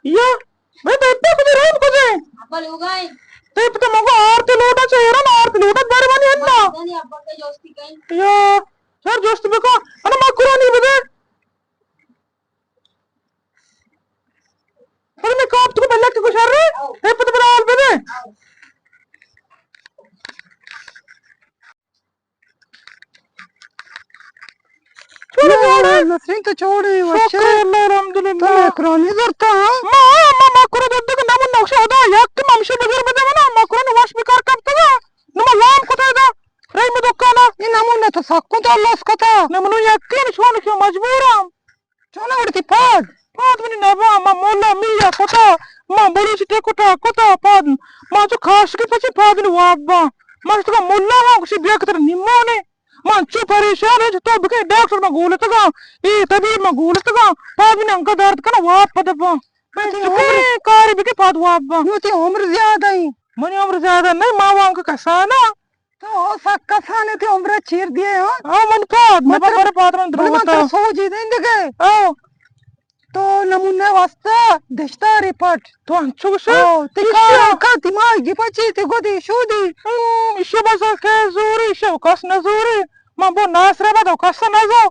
یا، بے تو ابا کجے، رحم کجے؟ ابا لوگا ہے۔ تو پتا مگو آرتی لوٹا چے، ایران آرتی لوٹا بارے بانی انا۔ بس نہیں، ابا کا جوستی کہیں۔ یا، سر جوست بکا، انا مکرانی بدے۔ پدا میں کاپ تو بلک کو شر رہے، اے پتا برا حال بدے۔ چوڑے جوڑے۔ نسرین تو چوڑے، وشے۔ شکر اللہ، الحمدللہ۔ تو مکرانی زرتا، ہاں؟ ما، ما مکرو دد کہ نمو نقشہ خدا یک کہ ممشی بزر بدے منا، مکرانی وش بکار کپتگا۔ نما وام کتے دا، رحم دکانا۔ یہ نمونہ تو سکو تو اللہ سکتا۔ نمونہ یک کہ شون کہ مجبورم۔ چون وڑتی پاد؟ پاد منی نبا، ما مولا میا کتا، ما بلوچ ٹکٹا کتا پاد، ما چو کاشکی پچی پاد نی واب با۔ ما شتگا مولا ہاں گوشی بیا کتر نیمونے۔ ما چو پریشان ہے تو بکے ڈاکٹر ما گولتگا، اے طبیب ما گولتگا، پاد منی انکا درد کنا واب پد با۔ من چکے کاری بکے پاد واب با۔ نو تی عمر زیادہ ہی۔ منی عمر زیادہ نہیں، ما وانک کسانا۔ تو سک کسانے تی عمر چیر دیے ہاں۔ ہاں، من پاد، نبا بر پاد من دروگتا۔ سوجی دیں دگے۔ او۔ تو نمونہ واسطہ دشتاری پٹ۔ تو انچو گوشے؟ او، تی کار کا تی مائی گی پچی تی گودی شودی۔ ہم، ایشی بس کے زوری، ایشی کس نہ زوری۔ من بو ناصر آباد کس نہ زو۔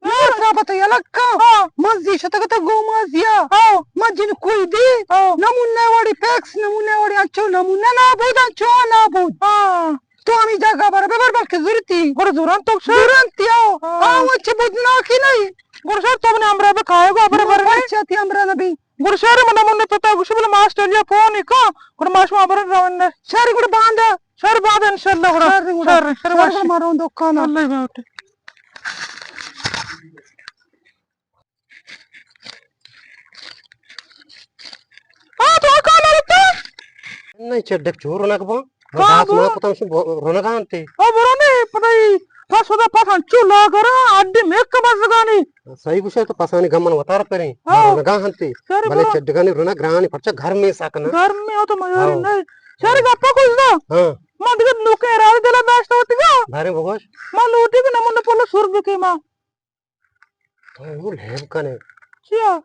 ناصر آباد تو یلکا۔ ہاں۔ من زی شتگتا گومازیا۔ ہاں۔ من جن کوئی دی۔ ہاں۔ نمونہ وڑی پیکس، نمونہ وڑی انچو نمونہ نابود، انچو نابود۔ ہاں۔ تو ہمیں جاگہ بر ببر بلکہ زورتی۔ گڑا زوران تو شر۔ زوران تیاو۔ ہاں۔ آو چھ بدنا کی نہیں۔ گڑا شر تو نے امرا بکائے گو بر بر نہیں۔ چاتی امرا نبی۔ گڑا شر من من پتا گوش بل ماسٹر یا فون کا۔ گڑا ماش ما بر روان۔ شر گڑا باندا۔ شر باندا انشاءاللہ گڑا۔ شر گڑا۔ شر، شر شر باش۔ گڑا مارون دکان۔ اللہ باوٹ۔ آ تو کان رتا؟ نہیں، چڈک چور رونق با۔ کان داس با؟ ما پتم شو رونق آنتے۔ او برو نے پتہ ہی، پس ہوتا پس ہنچو لا کرا، اڈی میک بزگانی۔ صحیح گوشے تو پسانی گمن وتار پریں۔ ہاں۔ رونق آنتے۔ سر بلے برو۔ چڈگانی رونق گرانی پرچا گھر میں ساکنا۔ گھر میں ہو تو میاری ہاں۔ نہیں۔ سر گپا کچھ دا۔ ہاں۔ ما دیگر نوکے ارادے دلا داشتا ہوتی گا۔ بارے بگوش۔ ما لوٹی کہ نمون پولو سر بکے ما۔ تو او لیب کنے۔ چیا؟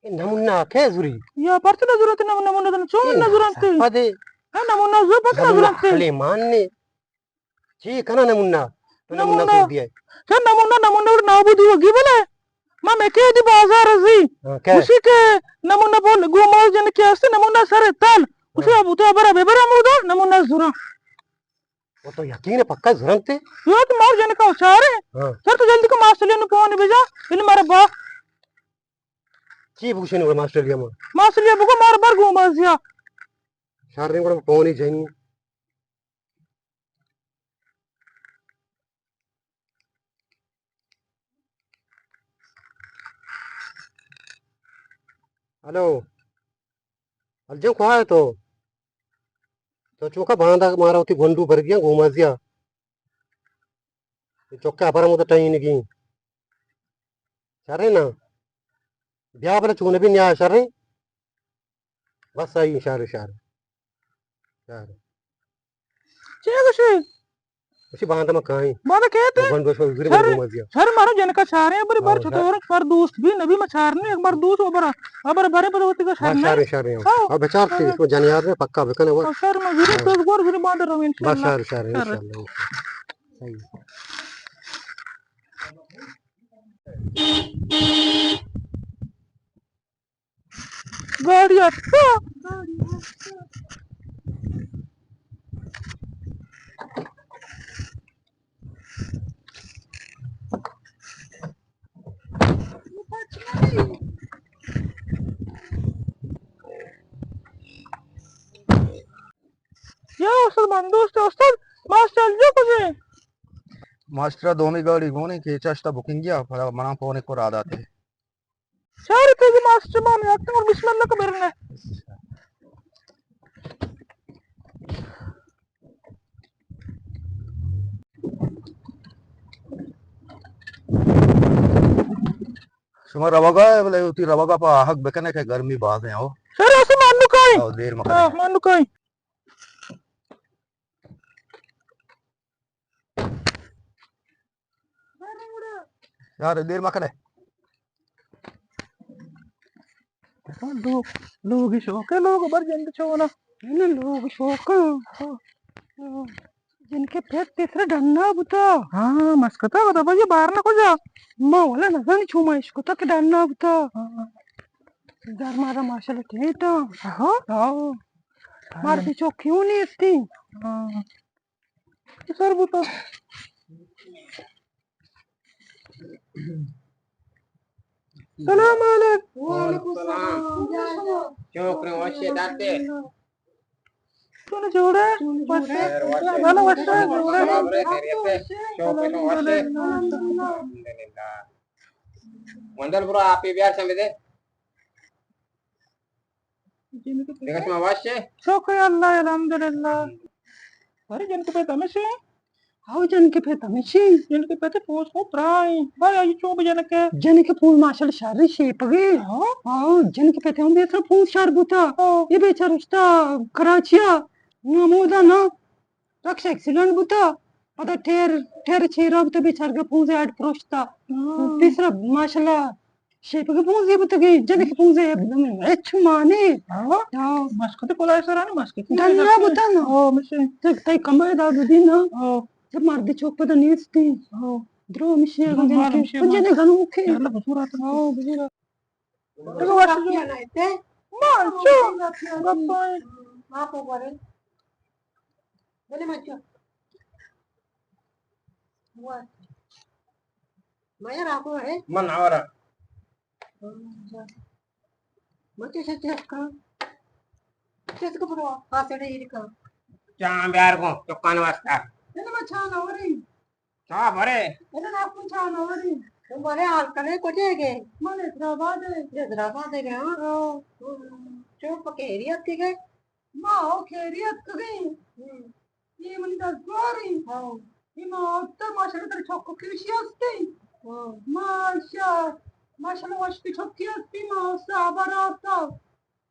اے نمونہ کے زوری؟ یا پرچہ نہ زورت نمونہ، نمونہ دن چون اے نہ زورت؟ پدے۔ ہاں، نمونہ زور پرچہ نہ نمونہ زورت؟ خلی مان نے۔ چی کنا نمونہ؟ تو نمونہ نمونہ۔ زور دیا۔ چا نمونہ، نمونہ اور نابودی ہوگی بلے۔ ما میں کے دی بازار زی۔ ہاں، کے؟ اسی کے نمونہ بول گو مال جن کے استے نمونہ سر تل۔ اسی ہاں۔ ابو تو برا بے برا مودا نمونہ زورا۔ وہ تو یقین ہے پکا زرنتے؟ زرنت مار جنکا ہوشیار ہے۔ ہاں۔ سر تو جلدی کو ماسٹر علی نو فون بجا، ان مارا با۔ چی بگوشن وہ ماسٹر علی ما؟ ماسٹر علی بگو مار بر گو مازیا۔ شر نہیں گڑا فون ہی جنی۔ ہلو۔ الجم کہا ہے تو؟ تو چوکا باندا مارا ہوتی گونڈو برگیاں گومازیا۔ چوکا پر مدت ٹائنگی۔ شرے نا۔ بیا بلا چون بھی نیا شرے۔ بس آئی شر شر۔ شر۔ چے گوشے؟ اسی باندا ما کائیں۔ باندا کہتے؟ بند بس زری شر، گوما دیا۔ شر مارا جنکا چارے، بری بار ہاں، چھتور، شر۔ پر دوست بھی نبی ما چارنے، ایک بار دوست و برا۔ ابر بھرے پر ہوتی کا شر ہاں، نہیں۔ شر، شر ہے۔ ہاں۔ اب بچار تے، ہاں۔ اس کو جنیار نے پکا بکنے وہ۔ ہاں، شر ما زیرے ہاں۔ تو گور زیرے باندا روین بس شر۔ شر، شر، شر۔ انشاءاللہ۔ صحیح۔ گاڑی اتکا۔ یا استاد من دوست استاد ماسٹر جو کجے؟ ماسٹر دومی گاڑی گونے کہ چشتا بکنگیا، پدا منا فون کو را داتے۔ شہر تیزی ماسٹر مان یکتن اور بسم اللہ کو برنے۔ شما روگا ہے، بلے وتی روگا پا آہگ بکنے کہ گرمی باز ہیں، او۔ شہر اسے مانو کائیں۔ او، دیر مکنے۔ ہاں، مانو کائیں۔ یار، دیر مکنے۔ لوگ، لوگ شوق ہے، لوگ بر جند چونا۔ نہ، لوگ شوق ہے۔ جنکے پت تیسرا ڈنا بوتا۔ ہاں، مسکتا بتا بھائی، بار نہ کجا۔ ما ولا نزانی چو ما اشکتا کہ ڈنا بوتا۔ ہاں۔ در مارا ماشاءاللہ ٹیٹا۔ ہاں۔ ہاں۔ مار دی چوک کیوں نہیں استی؟ ہاں۔ سر بوتا۔ سلام علیکم۔ وعلیکم السلام۔ چوکرے وشے داتے۔ تو نے جوڑے؟ وشے؟ خیر وشے۔ بھلا وشے؟ جوڑے؟ برابر ہے، خیریت ہے؟ چوکرے وشے؟ الحمدللہ۔ وندل برو، آپ ہی بیار سمجھے۔ دگہ شما وش ئے؟ شکر اللہ، الحمدللہ۔ بارے جنک پت ہمیشی؟ ہاؤ، جنک پت ہمیشی۔ جنک پت پوز کو پرائی۔ بھائی، آئی چون بجنک ہے؟ جنک پوز ماشاءاللہ شر شیپگی۔ ہاں؟ ہاں، جنک پت ہم بیتر پوز شر بوتا۔ ہاں۔ یہ بیچار اشتا کراچیا۔ نمودا نا۔ رکشہ ایکسیڈنٹ بوتا، پدا ٹیر، ٹیر چیرا بوتا، بیچارگا پونزے ہڈ پروشتا۔ ہاں۔ پیسرا ماشاءاللہ شیپگے پونزے بوتگی، جنک پونزے ہچ مانے۔ ہاں۔ ہاں۔ مسکتے کلائے سرا نا، مسکتے ڈنا بوتا نا۔ ہاں، مشے۔ تئی کمبر داد دی نا۔ ہاں۔ جب مردی چوک پدا نیستی۔ ہاں۔ درو مشے درو گنجن مار کے، مشے کجے مار۔ نے گنو کے۔ یار، بزور آتا۔ ہاں، بزور آتا۔ تو وش جو۔ ما چو گپائیں۔ ما کو برے۔ بلے ما چو۔ ما یار آ کو ہے۔ من آورا۔ ما چو چو چو کا۔ چو کو برو۔ پاسڑے ایر کا۔ چاں بیار کو، چکان واسطہ۔ بلے ما چاں آورے۔ چا برے؟ اے نا کچھ آنا وری۔ تو برے حال کنے کجے گے؟ من حیدرآباد ہے۔ حیدرآباد ہے گیا؟ ہاں۔ چو پکیریت کے گئے؟ ما ہو خیریت کے گئی۔ ہم۔ یہ منی دزگواری۔ ہاں۔ یہ ما اتر ماشاءاللہ تر چوک کیشی ہستی۔ ہاں۔ ماشاء-، ماشاءاللہ وشکی چوکی ہستی، ما اس آبر آتا۔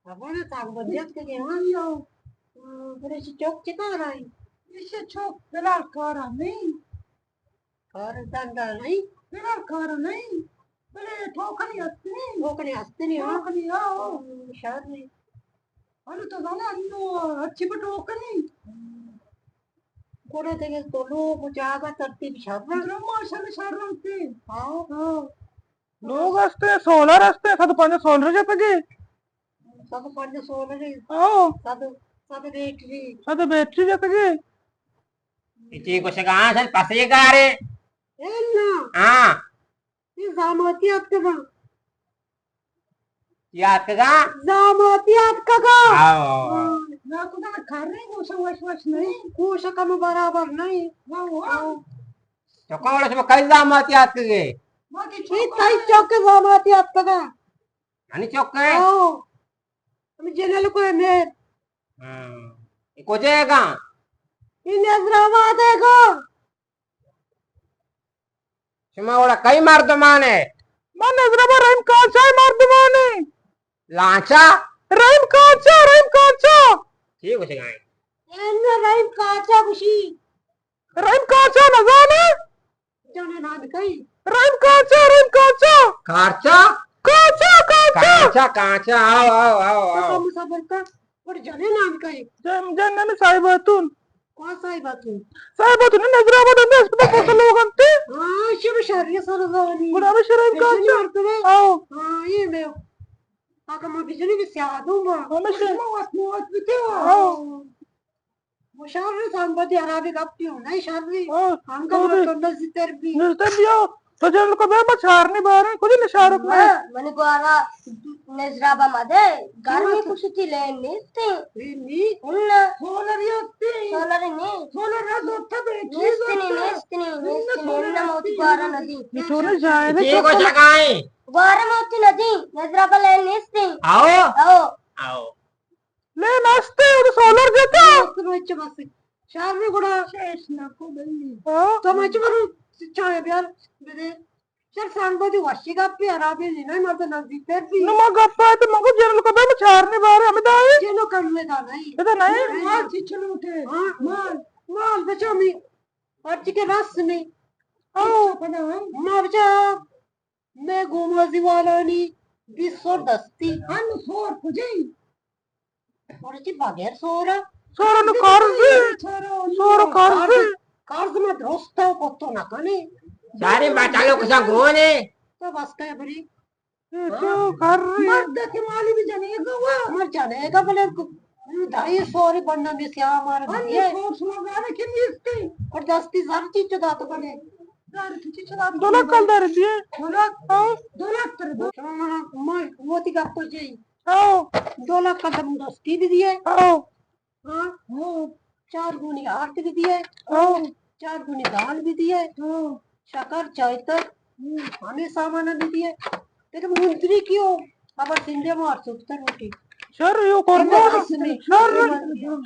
ابانا تاک بدیت کے گئے، ہاں؟ جی، ہاں۔ ہاں، بلے چی چوک چی کار آئی؟ ایشی چوک بلال کارا نہیں۔ کار دندا نہیں؟ بلال کارا نہیں۔ بلے ٹوکنی ہستی نہیں۔ ٹوکنی ہستی نہیں، ہاں؟ ٹوکنی، ہاں۔ ہاں، شر نہیں۔ انو تو زانا انو اچھی پہ ٹوکنی۔ گڑا دیگه تو لوگ و جاگہ ترتیب شر۔ درو ماشاءاللہ شر انتے۔ ہاں۔ ہاں۔ لوگ ہستے، سولر ہستے، صد پنجاہ سولر جتگے۔ صد پنجاہ سولر ہے۔ ہاں۔ صد، صد بیٹری۔ صد بیٹری جتگے۔ اچی گوشگا سن پسے گارے۔ اے نا۔ ہاں۔ یہ زاماتی اتکگا۔ یا اتکگا؟ زاماتی اتکگا۔ آو، آو، آو۔ ہاں۔ نا کتا کھر نہیں، گوشا وش وش نہیں۔ گوشا کم برابر نہیں۔ واہ، واہ۔ ہاں۔ تو کون شما کئی زاماتی اتکگے؟ ما کی یہ چوک تئی چوک زاماتی اتکگا۔ ہنی چوک ہے؟ آو۔ ہم جنل کو ہے میر۔ ہاں۔ یہ کجے گا؟ یہ نظر آباد ہے گا۔ شما وڑا کئی مردمانے؟ من حیدرآباد رحیم کاچا مردمانے۔ لانچا؟ رحیم کاچا، رحیم کاچا۔ ٹھیک گوشگائیں۔ اے رحیم کاچا گوشی۔ رحیم کاچا نزانے؟ جانے نام کئی؟ رحیم کاچا، رحیم کاچا۔ کارچا؟ کاچا، کاچا۔ کاچا، کاچا، آو، آو، آو، آو۔ صبر، صبر کر۔ اور جانے نام کئی؟ جن، جن نمی صاحباتون۔ کون صاحباتون؟ صاحباتون، نظر آباد اندر اسپتال پوسا لوگ انتے۔ ہاں، شب شری سر زانی۔ گڑا ہمیں شرائم کاچا۔ آو۔ ہاں، یہ میں۔ آقا ما بجنی بسیادوں ما۔ ہمیں شرائم۔ ما وقت، ما وقت بتے ہو۔ آو۔ مشار سانگ بدی حرابی گپتی ہوں، نہیں شر بھی۔ ہاں، ہم کا تو بڑا بھی تو نزدیک تر بھی۔ نزدیک تر بھی ہو۔ تو جن کو بے بچار نہیں بارے، کچھ نہیں شارک میں۔ ہاں، منی گوارا نظرا با مدے، گرمی کچھ تھی لین نیستی۔ نہیں۔ ہن۔ سولر یستی۔ سولر نہیں۔ سولر را دوتا بے، نیستی، نیستی، نیستی، نیستی، ہن موتی گوارا ندی۔ یہ تو نے جائے نا، یہ کو جگہ ہے۔ گوارا موتی ندی، نظرا با لین نیستی۔ آؤ۔ آؤ۔ آؤ۔ لین ہستے، او سولر جتا۔ بس، بس، بس۔ شہر میں گڑا۔ شیش نہ کو بلی۔ ہاں؟ تو مچ برو، چائے بیار، بدے۔ شر سانگ بدی وشی گپی حرابی نہیں، نہیں، مرد نزدیک تر بھی۔ نو ما گپا تو مگو جنل کو بے چار نے بارے ہمیں دائے۔ جنو کم میں دا نہیں۔ بدا نہیں۔ مال چچلو تھے۔ ہاں۔ مال۔ مال بچا میں۔ ہر چی کے رس میں۔ ہاں۔ ما بچا میں گومازی والانی بیست سور دستی۔ ہن سور کجئی؟ مرچی بغیر سورا۔ سورا نو قرض۔ سورا قرض۔ قرض ما درست پتو نہ کنی۔ سارے بچالو کسا گونے۔ تو بس کئے بری۔ اے تو کر۔ مرد کے مالی بھی جنے گا وا۔ مر جنے گا بلے دائی سوری بننا میں سیا مار دیے۔ سوچ مگارے کہ نیستی۔ اور دستی زر چی چدا تو بلے۔ زر چی چدا تو دو لاکھ کل دار دیے۔ دو لاکھ؟ ہاں۔ دو لاکھ تر دو۔ ما، ما، موتی گپ تو جئی۔ او۔ دو لاکھ قدم دستی بھی دیے۔ او۔ ہاں، ہاں۔ چار گونی آرت بھی دیے۔ او۔ چار گونی دال بھی دیے۔ او۔ شکر، چائے تر، ہمیں سامان بھی دیے۔ تیرے منتری کیوں؟ خبر سندے مار سکتا روٹی۔ شر یو قربان، شر،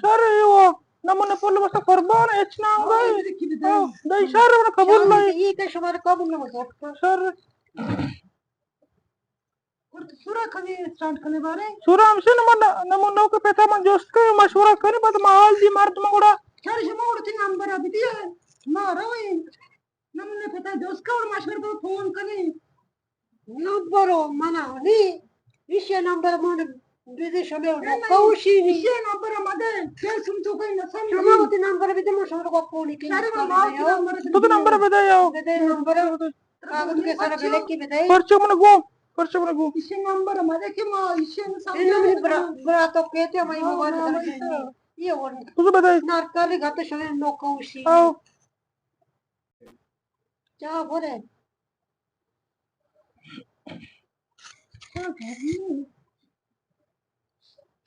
شر یو۔ نمنے پل بس قربان، اچ نام گئے۔ او، دای شر من قبول نہیں۔ یہ کہ شمار قبول نہ سکتا۔ شر۔ اور تو سورا کنے اسٹارٹ کنے بارے؟ سورا ہمشے نمو، نمو نو کے پتا من جوست کے مشورہ کنے، بعد ما حال دی مرد من گڑا۔ چار شما گڑا تی نمبر ابھی دیا ہے۔ ما روی۔ نمنے پتا جوست کے اور مشورہ تو فون کنے۔ نمبر منا نی۔ ایشی نمبر من بدے شمے نہ، نہ، کوشی نی۔ ایشی نمبر مدے۔ پھر تم تو کوئی نہ سمجھ۔ شما تی نمبر بدے من شمے کو فون کی۔ تو نمبر بدے یو۔ بدے نمبر۔ کاغذ کے سر بلکی بدے۔ پرچہ من گو، پرچہ من گو۔ ایشی نمبر ہمارے کہ ما ایشی نمبر برا، برا تو کہتے ہماری موبائل نمبر۔ یہ ورن۔ تو بدے۔ نارکاری گھاتے شوے نوکا اوشی۔ آؤ۔ کیا بولے؟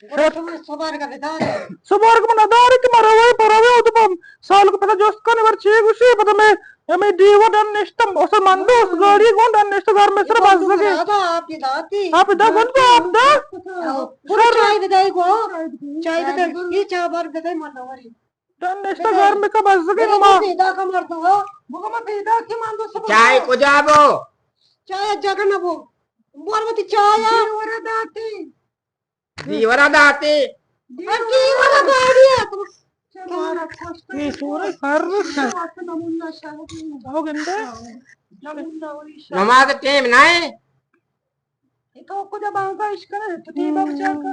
گڑا شما سبارگا بدار۔ سبارگ من نداری کہ ما روے پہ روے، او تو پہ سال کو پتہ جست کنے ور چی گوشی، پتہ میں ہمیں ڈیوا ڈن نشتم، اسے من دوست گاڑی گون ڈن نشتم، گھر میں سر بس سکے۔ آپ ہی داتی۔ آپ ہی دا گون تو آپ دا۔ برو چائے بدائی گو۔ چائے بدائی، یہ چائے بار بدائی من نواری۔ ڈن نشتم گھر میں کا بس سکے ما۔ پیدا کا مردو ہو۔ مگو ما پیدا کی مان دو سب۔ چائے کجا بو؟ چائے جگہ نہ بو۔ بور متی چائے۔ ورا داتی۔ دیورا داتے۔ دیورا داڑی ہے۔ یہ سورہ سر۔ او گندے۔ نماز ٹائم نہ ہے۔ تو کجا بانگا اش کرے، تو ٹی باب چاکا۔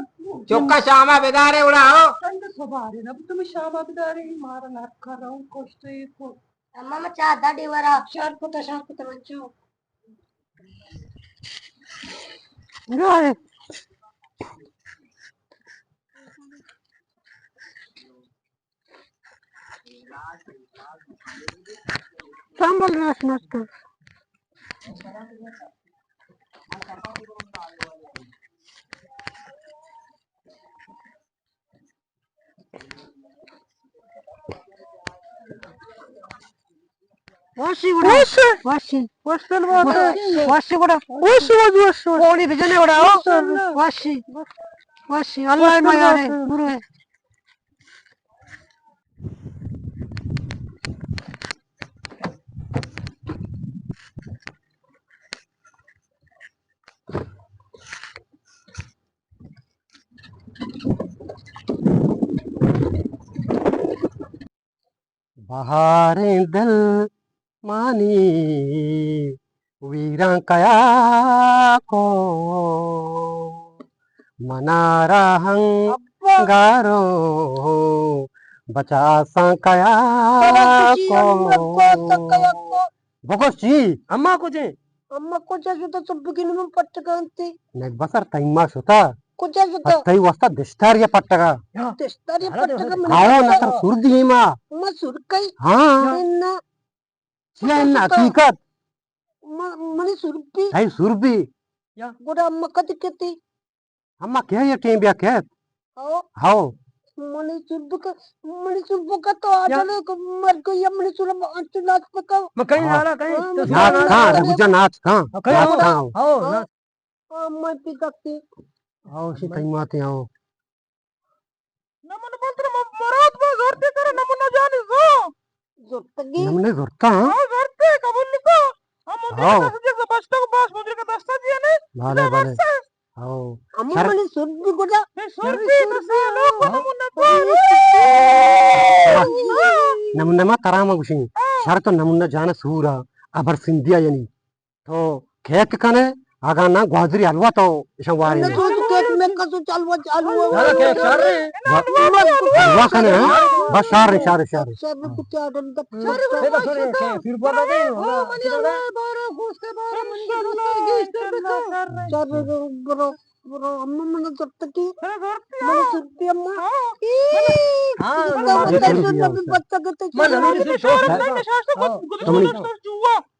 چوکا شاما بدارے اڑا ہو۔ تند سوارے، نہ تم شاما بدارے، مارا نرکا رہو، کشتے کو۔ اما ما چا دا دیورا۔ شار کتا، شار کتا منچو۔ گائے۔ سامبل راس مست۔ واشی گڑا۔ واشی۔ واشی۔ واشی دل بات ہے۔ واشی گڑا۔ واشی، واشی، واشی، واشی۔ پوڑی بجنے گڑا، ہو۔ واشی۔ واشی۔ اللہ ما یارے، گرو ہے۔ بہاریں دل مانی ویراں کیا کو، منارا ہنگارو بچاساں کیا کو۔ بگوش چی؟ اما کجے؟ اما کجا شتا؟ چپ بگی نمن پٹ کانتی۔ نہ بسر تئی ما شتا۔ کجا شتا؟ تئی واسطہ دشتاری پٹگا۔ دشتاری پٹگا من۔ ہاں، نہ تر سر دیما۔ ما سر کئی؟ ہاں۔ چیا اناں حقیقت؟ منی سربی۔ تئی سربی۔ گڑا اما کدی کتی؟ اما کئے یہ ٹیم بیا کئے؟ ہاؤ۔ ہاؤ۔ منی سربی کا، منی سربی کا تو آدلے کو مر گئی، منی سربی انت ناچ پکا۔ میں کہیں نالا کہیں۔ ناچ کھاں، رگو جا ناچ کھاں۔ ناچ کھاں۔ ہاؤ۔ ہاں، من پی کتی۔ ہاؤ، سی تئی ماتے ہاؤ۔ نمن بولتر م-، مراد با زورتے کرے نمن جانی زو۔ زورتگی؟ نمن زورتا، ہاں؟ ہاں، زورتے، قبول لکھو۔ ہم مدری کا دست دیے، بچتا کو باس مدری کا دستا دیے نے۔ بھالے، بھالے۔ ہاؤ۔ ہم منی سر بھی گڑا۔ سر بھی تو سالو کو نمن کو۔ نمن ما ترا ما گوشیں۔ شر تو نمن جان سورا، ابر سندھیا یعنی۔ تو کیک کنے، اگاں نہ گوادری حلوا تو ایشاں واریں۔ نہ تو تو کیک میں کا تو چلوا چلوا۔ حلوا کنے، ہاں؟ بس شار رہے، شار رہے، شار رہے۔ شار رہے کچھ آڈر دپ۔ شار رہے، شار رہے، شار رہے۔ شار رہے، برو، برو، اما من جب تک کی۔ من سرتی اما۔ ہاں۔ بچہ کے تو۔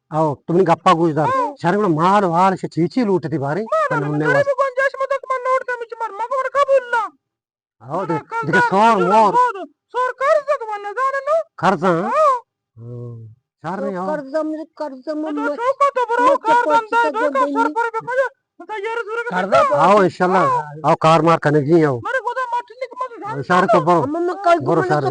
آؤ، تمنی گپا گوش دار۔ شر گڑا مال و حال سے چی چی لوٹتی بارے؟ من نے واس۔ گنجائش مدد من لوٹ دے، مچ مر مگور قبول نہ۔ آؤ، دے، دے سور مور۔ سور قرض تو من زانو۔ قرض، ہاں؟ ہاں۔ شر نہیں، آؤ۔ قرض میں، قرض میں تو مت، چوکا تو برو، مت کار پچ دندا سو دے کا سر پر بکنجا۔ آؤ، انشاءاللہ۔ آؤ، کار مار کنگی آؤ۔ شر تو برو۔ برو شر۔